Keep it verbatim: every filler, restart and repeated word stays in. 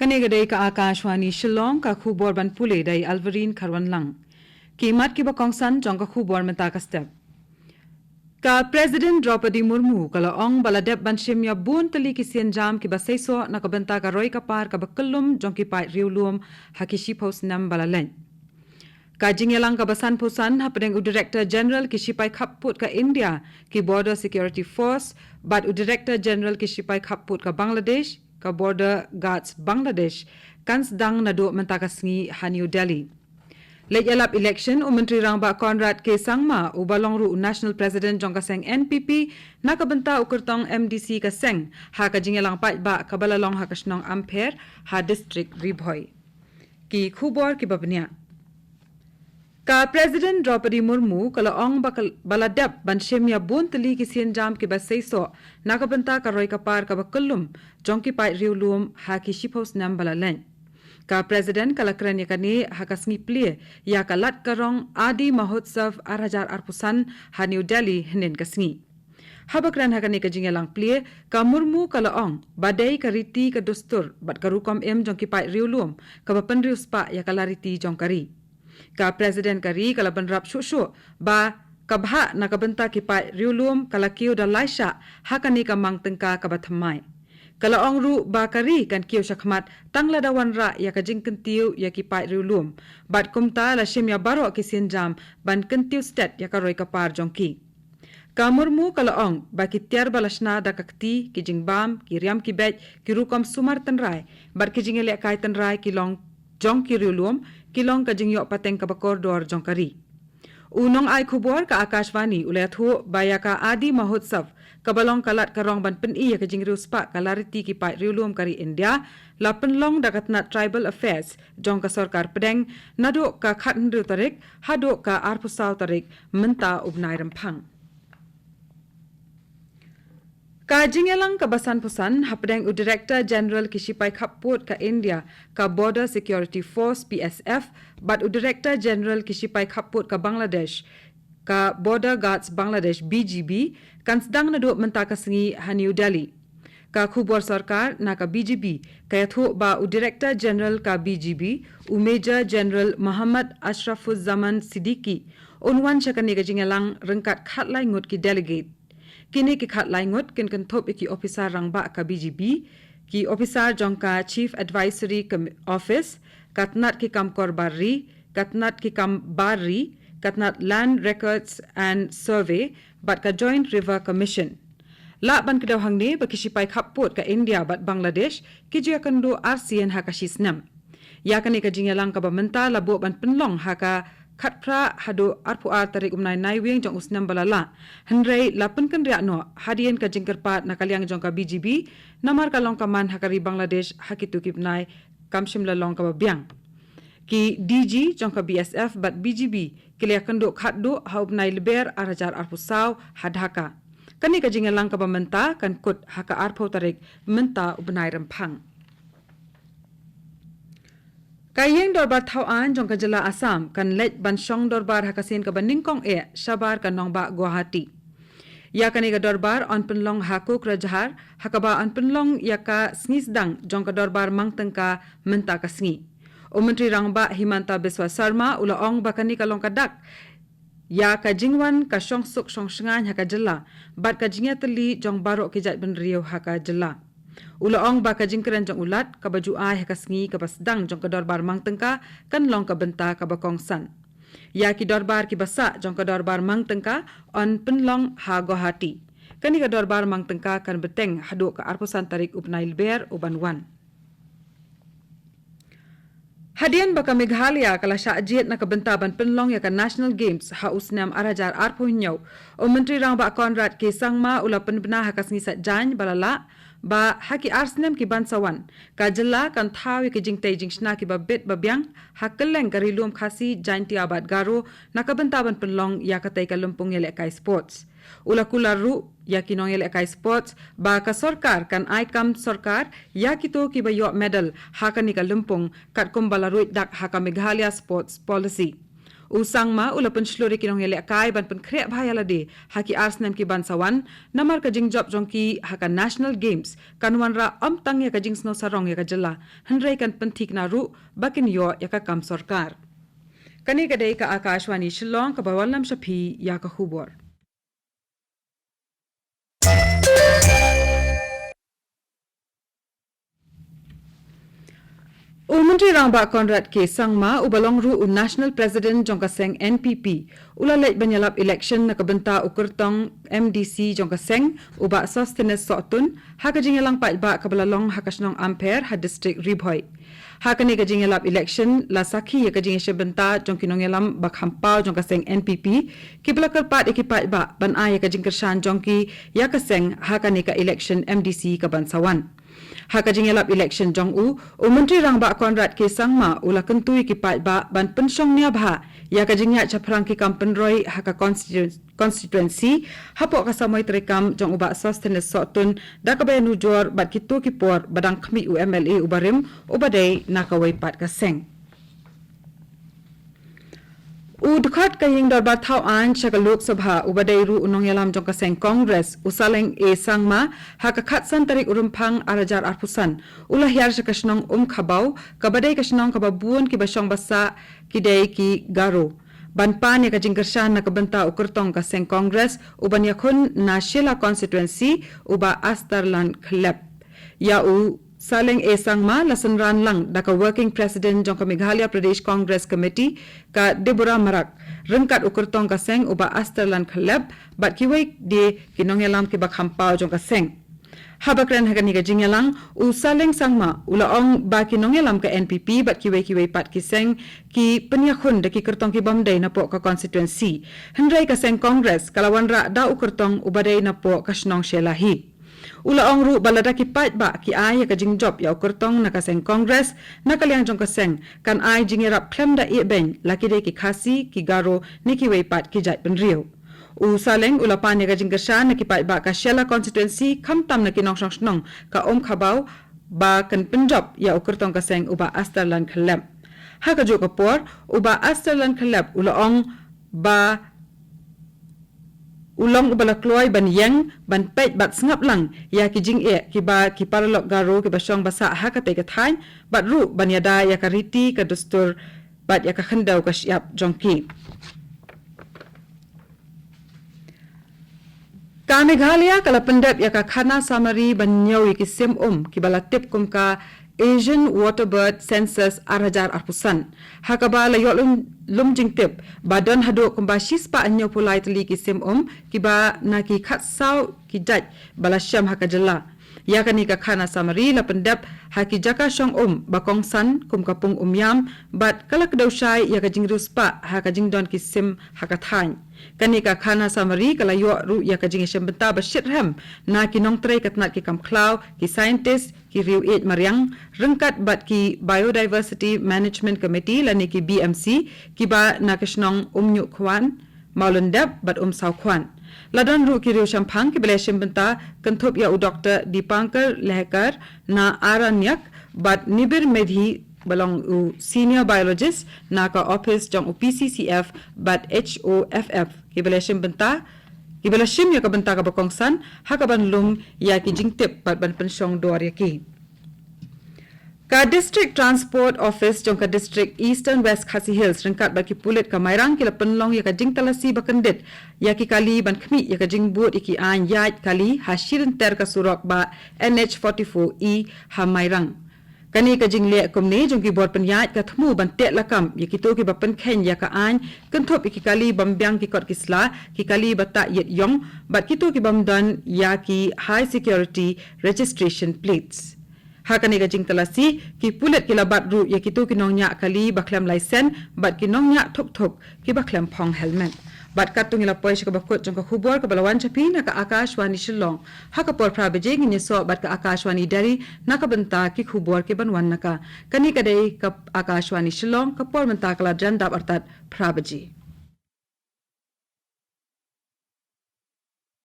Kane ka dei ka Akashvani Shillong, ka khubor ban pule da i Alvarine Kharwanlang. Ki mat kiba kongsan jong ka khubor mynta ka step. Ka President Draupadi Murmu ka la ong ba la dep ban shim ïa bun tylli ki sienjam kiba seisoh na ka bynta ka roi ka par kaba kyllum jong ki paid riewlum ha ki shiphew snem ba la leit. Ka jingïalang kaba sanphew san hapdeng u Director General ki shipai khappud ka India, ki Border Security Force, bad u Director General ki shipai khappud ka Bangladesh, ka Border Guards Bangladesh, kan sdang naduh mynta ka sngi ha New Delhi. Leit ïalap election u Myntri Rangbah Conrad K Sangma, uba long ruh u National President jong ka seng N P P, na ka bynta u kyrtong M D C ka seng, ha ka jingïalang paidbah kaba la long ha ka shnong Ampher, ha District Ri Bhoi. Ki khubor kiba bniah. Ka President Draupadi Murmu ka la ong ba ka, ba la dep ban shim ïa bun tylli ki sienjam kiba seisoh na ka bynta ka roi ka par kaba kyllum jong ki paid riewlum ha ki shiphew snem ba la leit. Ka President ka la kren ïa kane ha ka sngi plie ïa ka Lad ka Rong Adi Mahotsav ar hajar arphew san ha New Delhi hynnin ka sngi. Haba kren ha kane ka jingïalang plie, ka Murmu ka la ong ba dei ka riti ka dustur bad ka rukom im jong ki paid riewlum kaba pynriewspah ïa ka lariti jong ka ri. Ka President ka ri ka la bynrap shuh shuh ba ka bhah na ka bynta ki paid riewlum ka la kiew da lai shah ha kane ka mang tyngka kaba thymmai. Ka la ong ruh ba ka ri kan kiew shakhmat tang lada wanrah ïa ka jingkyntiew ïa ki paid riewlum, bad kumta la shim ïa baroh ki sienjam ban kyntiew stet ïa ka roi ka par jong ki. Ka Murmu ka la ong ba ki tiar ba la shna da ka kti, ki jingbam, ki riam ki beit, ki rukom sumar tynrai bad ki jingïalehkai tynrai ki long jong ki riewlum, ki long ka jingïoh pateng kaba kordor jong ka ri. U nongai khubor ka Akashvani u la ïathuh ba ïa ka Adi Mahotsav, kaba long ka Lad ka Rong ban pyni ïa ka jingriewspah ka lariti ki paid riewlum ka ri India, la pynlong da ka tnat Tribal Affairs jong ka sorkar pdeng, naduh ka khathynriew tarik haduh ka arphew saw tarik mynta u bnai Rymphang. Ka jingïalang kaba sanphew san hapdeng u Director General ki shipai khappud ka India, ka Border Security Force, B S F, bad u Director General ki shipai khappud ka Bangladesh, ka Border Guards Bangladesh, B G B, kan sdang naduh mynta ka sngi ha New Delhi. Ka khubor sorkar na ka B G B ka ïathuh ba u Director General ka B G B, u Major General Muhammad Ashrafuzzaman Siddiqui, un wan sha kane ka jingïalang ryngkat khatlai ngut ki delegate. Kine ki khatlai ngut kin kynthup ïa ki ophisar rangbah ka B G B, ki ophisar jong ka Chief Advisory Com-, Office, ka tnat ki kam kor bar ri, ka tnat ki kam bar ri, ka tnat Land Records and Survey, bad ka Joint River Commission. Lah ban kdew hangne ba ki shipai khappud ka India bad Bangladesh ki ju ïakynduh arsien ha ka shi snem. Ïa kane ka jingïalang kaba mynta la buh ban pynlong ha ka khatphra haduh arphew ar tarik u bnai Naiwieng jong u snem ba la lah. Hynrei la pynkynriah noh hadien ka jingkyrpad na ka liang jong ka B G B, namar ka long ka man ha ka ri Bangladesh ha kito ki bnai kam shym la long kaba biang. Ki D G jong ka B S F bad B G B ki la ïakynduh khatduh ha u bnai Lber ar hajar arphew saw ha Dhaka. Kane ka jingïalang kaba mynta kan kut ha ka arphew tarik mynta u bnai Rymphang. Ka Ïing Dorbar Thaw Aiñ jong ka Jylla Assam kan leit ban shong dorbar ha ka sien kaba nyngkong eh shabar ka nongbah Guwahati. Ïa kane ka dorbar yn pynlong ha Kokrajhar, ha kaba yn pynlong ïa ka sngi sdang jong ka dorbar mang tyngka mynta ka sngi. U Myntri Rangbah Himanta Biswa Sarma u la ong ba kane ka long ka dak ïa ka jingwan ka shongsuk shongshngaiñ ha ka jylla bad ka jingïatylli jong baroh ki jaitbynriew ha ka jylla. U la ong ba ka jingkren jong u Lat kaba ju ai ha ka sngi kaba sdang jong ka dorbar mang tyngka kan long ka bynta kaba kongsan. Ïa ki dorbar kiba sah jong ka dorbar mang tyngka yn pynlong ha Guwahati. Kane ka dorbar mang tyngka kan bteng haduh ka arphew san tarik u bnai Lber u ban wan. Hadien ba ka Meghalaya ka la shah jied na ka bynta ban pynlong ïa ka National Games ha u snem ar hajar arphew hynñiew, u Myntri Rangbah Conrad K Sangma u la pynbna ha ka sngi Saitjaiñ ba la lah ba ha ki ar snem ki ban sa wan, ka jylla kan thaw ïa ki jingtei jingshna kiba bit ba biang ha kylleng ka Ri Lum Khasi, Jaiñtia bad Garo na ka bynta ban pynlong ïa katei ka lympung ïalehkai sports. U la kular ruh ïa ki nongïalehkai sports ba ka sorkar kan ai kam sorkar ïa kito kiba ïoh medal ha kane ka lympung, katkum ba la ruid dak ha ka Meghalaya Sports Policy. U Sangma u la pynshlur ïa ki nongïalehkai ban pynkhreh bha ïa lade ha ki ar snem ki ban sa wan, namar ka jingjop jong ki ha ka National Games kan wanrah ym tang ïa ka jingsngew sarong ïa ka jylla, hynrei kan pynthikna ruh ba kin ïoh ïa ka kam sorkar. Kane ka dei ka Akashvani Shillong kaba wallam sha phi ïa ka khubor. U Myntri Rangbah Conrad K Sangma, uba long ruh u National President jong ka seng N P P, u la leit ban ïalap election na ka bynta u kyrtong M D C jong ka seng, u Bah Sosthenes Sohtun, ha ka jingïalang paidbah kaba la long ha ka shnong Ampher ha district Ri Bhoi. Ha kane ka jingïalap election la sakhi ïa ka jingïashim bynta jong ki nongïalam ba kham paw jong ka seng N P P, kiba la kyrpad ïa ki paidbah ban ai ïa ka jingkyrshan jong ki ïa ka seng ha kane ka election M D C ka ban sa wan. Ha ka jingïalap election jong u, u Myntri Rangbah Conrad K Sangma u la kyntu ïa ki paidbah ban pynshong nia bha ïa ka jingïaid shaphrang ki kam pynroi ha ka constitu- constituency, hapoh ka samoi treikam jong u Bah Sosthenes Sohtun, da kaba ïanujor bad kito ki por ba dang khmih u M L A uba rim, uba dei na kawei pat ka seng. U dkhot ka ïing dorbar thaw aiñ sha ka Lok Sabha, uba dei ruh u nongïalam jong ka seng Congress, u Saleng A Sangma, ha ka khatsan tarik u Rymphang ar hajar arphew san, u la hiar sha ka shnong Umkhabaw, kaba dei ka shnong kaba bun kiba shong ba sah ki dei ki Garo, ban pan ïa ka jingkyrshan na ka bynta u kyrtong ka seng Congress, uban ïakhun na Shella constituency, u Bah Astarlan Khlep. Ïa u Saleng A Sangma la synran lang da ka Working President jong ka Meghalaya Pradesh Congress Committee, ka Deborah Marak, ryngkat u kyrtong ka seng, u Bah Astarlan Khlep, bad kiwei de ki nongïalam kiba kham paw jong ka seng. Haba kren ha kane ka jingïalang, u Saleng Sangma u la ong ba ki nongïalam ka N P P bad kiwei kiwei pat ki seng ki pynïakhun da ki kyrtong ki bym dei napoh ka constituency. Hynrei ka seng Congress ka la wanrah da u kyrtong uba dei napoh ka shnong Shella hi. U la ong ruh ba lada ki paidbah ki ai ïa ka jingjop ïa u kyrtong na ka seng Congress, na ka liang jong ka seng kan ai jingïarap khlem da ïehbeiñ, la ki dei ki Khasi, ki Garo, ne kiwei pat ki jaitbynriew. U Saleng u la pan ïa ka jingkyrshan na ki paidbah ka Shella constituency, khamtam na ki nongshong shnong ka Umkhabaw, ba kan pynjop ïa u kyrtong ka seng, u Bah Astarlan Khlep. Ha kajuh ka por, u Bah Astarlan Khlep u la ong ba u long uba la kloi ban ïeng, ban peit bad sngap lang ïa ki jingeh kiba ki paralok Garo kiba shong ba sah ha katei ka thaiñ, bad ruh ban ïada ïa ka riti ka dustur bad ïa ka khyndew ka shyiap jong ki. Ka Meghalaya ka la pyndep ïa ka khana samari ban ñiew ïa ki sim um kiba la tip kum ka Asian Waterbird Census ar hajar arphew san, ha kaba la ïoh lum, lum jingtip ba don haduh kumba shispah hynñiewphew lai tylli ki sim um kiba na ki khatsaw ki jait ba la shem ha ka jylla. Ïa kane ka khana samari la pyndep ha ki jaka shong um ba kongsan kum ka Pung Umïam, bad ka la kdew shai ïa ka jingriewspah ha ka jingdon ki sim ha ka thaiñ. Kane ka khana samari ka la ïoh ruh ïa ka jingïashem bynta ba shitrhem na ki nongtrei ka tnat ki kam khlaw, ki scientist, ki riew ïeit mariang, ryngkat bad ki Biodiversity Management Committee lane ki B M C, kiba na ka shnong Umñiuhkhwan, Mawlyndep bad Umsawkhwan. La don ruh ki riew shemphang kiba la ïashem bynta, kynthup ïa u Doktor Dipankar Lehkar na Aranyak, bad Nibir Medhi ba long u Senior Biologist na ka ophis jong u P C C F bad H O F F, kiba la ïashem bynta, kiba la shim ïa ka bynta kaba kongsan ha kaban lum ïa ki jingtip bad ban pynshong dor ïa ki. Ka District Transport Office jong ka District Eastern West Khasi Hills ryngkat bad ki pulit ka Mairang ki la pynlong ïa ka jingtalasi ba kyndit ïa ki kali ban khmih ïa ka jingbud ïa ki aiñ ïaid kali ha shi lynter ka surok ba N H forty-four E ha Mairang. Kane ka jingleh kumne jong ki bor pynïaid ka thmu ban teh lakam ïa kito kiba pynkheiñ ïa ka aiñ, kynthup ïa ki kali bym biang ki kot ki sla, ki kali ba tah ïit ïong, bad kito ki bym don ïa ki high security registration plates. Ha kane ka jingtalasi, ki pulit ki la bat ruh ïa kito ki nongñiah kali ba khlem laisen bad ki nongñiah thuk thuk kiba khlem phong helmet. Bad katto ngi la poi sha kaba kut jong ka khubor kaba la wan sha phi na ka Akashvani Shillong. Ha ka por phra baje ngin ïasoh bad ka Akashvani Delhi na ka bynta ki khubor kiban wan na ka. Kane ka dei ka Akashvani Shillong, ka por mynta ka la jan dap artat phra baje.